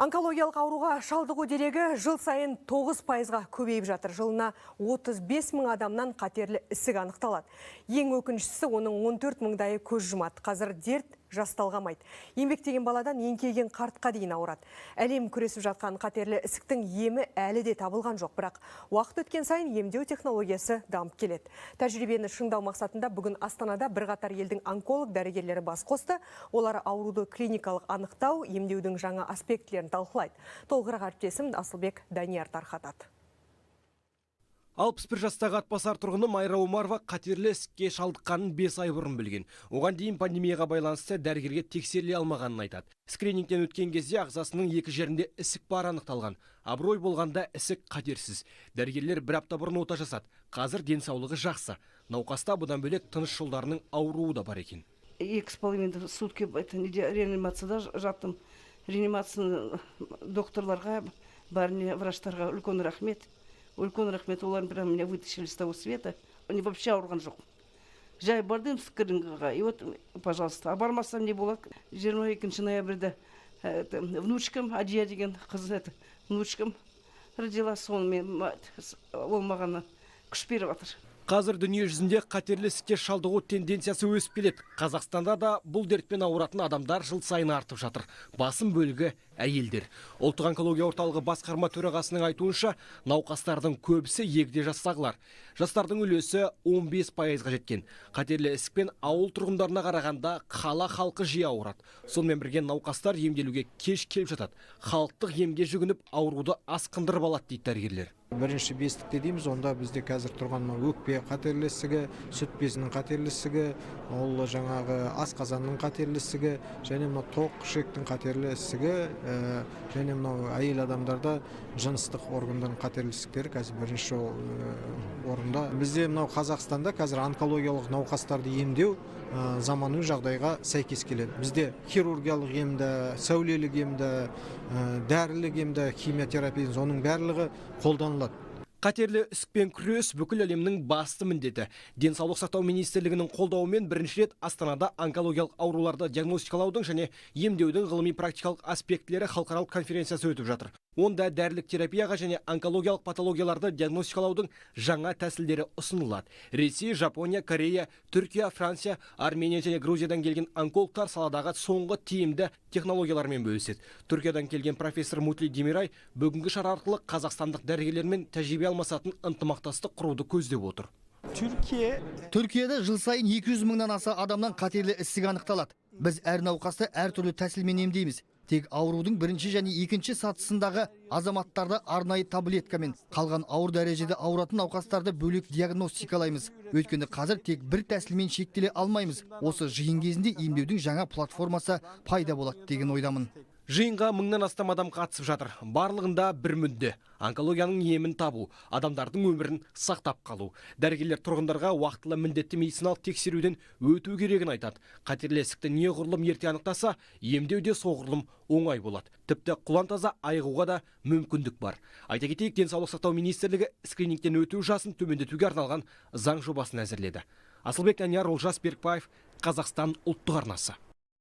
Онкологиялық ауруға шалдығу дерегі жыл сайын 9%-ға көбейіп жатыр. Жылына 35 мың адамнан қатерлі ісік анықталады. Ең өкініштісі, оның 14 мыңдайы көз жұмады. Қазір дерт жас талғамайды. Еңбектеген баладан еңкейген қартқа дейін ауырады. Әлем күресіп жатқан қатерлі ісіктің емі әлі де табылған жоқ, бірақ уақыт өткен сайын емдеу технологиясы дамып келеді. Тәжірибені шыңдау мақсатында бүгін Астанада бірқатар елдің онколог дәрігерлері бас қосты. Олар ауруды клиникалық анықтау, емдеудің жаңа аспектілерін талқылайды. Толығырақ әріптесім Асылбек Данияр тарқатады. 61 жастағы Атбасар тұрғыны Майра Омарова қатерлі ісікке шалдыққанын 5 ай бұрын білген. Оған дейін пандемияға байланысты дәрігерге тексеріле алмағанын айтады. Скринингтен өткен кезде ағзасының екі жерінде ісік бары анықталған. Абырой болғанда, ісік қатерсіз. Дәрігерлер бір апта бұрын ота жасады. Қазір денсаулығы жақсы. Науқаста бұдан бөлек тыныс жолдарының ауруы да бар екен. 2,5 сутки это неде, реанимацияда жаттым. Реанимацияны докторларға, бәріне, врачтарға үлкен рахмет. Үлкен рахмет, олар прям меня вытащили с того света. Они вообще ауырған жоқ. Жай бардым скринингға, и вот, пожалуйста, а бармасам не болады? 22 ноябрьда это, внучкам, Адия деген қыз, это, внучкам родила, сонымен ол маған күш беріп жатыр. Қазір дүние жүзінде қатерлі ісікке шалдығу тенденциясы өсіп келеді. Қазақстанда да бұл дертпен ауыратын адамдар жыл сайын артып жатыр. Басым бөлігі әйелдер. Ұлттық онкология орталығы басқарма төрағасының айтуынша, науқастардың көбісі егде жастағылар. Жастардың үлесі 15%-ға жеткен. Қатерлі ісікпен ауыл тұрғындарына қарағанда қала халқы жиі ауырады. Сонымен бірге науқастар емделуге кеш келіп жатады. Халықтық емге жүгініп, ауруды асқындырып алады дейді дәрігерлер. Бірінші бестікте дейміз, онда бізде қазір тұрған мынау өкпе қатерлі ісігі, сүт безінің қатерлі ісігі, ол жаңағы асқазанның қатерлі ісігі және мынау тоқ ішектің қатерлі ісігі, және мынау әйел адамдарда жыныстық органдардың қатерлі ісіктері қазір бірінші орында. Бізде мынау Қазақстанда қазір онкологиялық науқастарды емдеу заманауи жағдайға сәйкес келеді. Бізде хирургиялық емді, сәулелік емді, дәрілік емді, химиотерапия, соның барлығы қолданылады. Қатерлі ісікпен күрес – бүкіл әлемнің басты міндеті. Денсаулық сақтау министрлігінің қолдауымен бірінші рет Астанада онкологиялық ауруларды диагностикалаудың және емдеудің ғылыми практикалық аспектілері халықаралық конференциясы өтіп жатыр. Онда дәрілік терапияға және онкологиялық патологияларды диагностикалаудың жаңа тәсілдері ұсынылады. Ресей, Жапония, Корея, Түркия, Франция, Армения және Грузиядан келген онкологтар саладағы соңғы тиімді технологиялармен бөліседі. Түркиядан келген профессор Мутли Демирай бүгінгі шара арқылы қазақстандық дәрігерлермен тәжірибе алмасатын ынтымақтастық құруды көздеп отыр. Türkiye Түркияда жыл сайын 200 мыңнан аса адамнан қатерлі ісік анықталады. Біз әр науқасты әртүрлі тәсілмен емдейміз. Тек аурудың бірінші және екінші сатысындағы азаматтарды арнайы таблеткамен, қалған ауыр дәрежеде ауыратын науқастарды бөлек диагностикалаймыз. Өйткені қазір тек бір тәсілмен шектеле алмаймыз. Осы жиын кезінде емдеудің жаңа платформасы пайда болады деген ойдамын. Жиынға мыңнан астам адам қатысып жатыр. Барлығында бір мүдде: онкологияның емін табу, адамдардың өмірін сақтап қалу. Дәрігерлер тұрғындарға уақытылы міндетті медициналық тексеруден өту керегін айтады. Қатерлі ісікті неғұрлым ерте анықтаса, емдеу де соғұрлым оңай болады. Тіпті құлан таза айығуға да мүмкіндік бар. Айта кетейік, Денсаулық сақтау министрлігі скринингтен өту жасын төмендетуге арналған заң жобасын әзірледі. Асылбек Данияр, Олжас Берікбаев, Қазақстан ұлттық арнасы.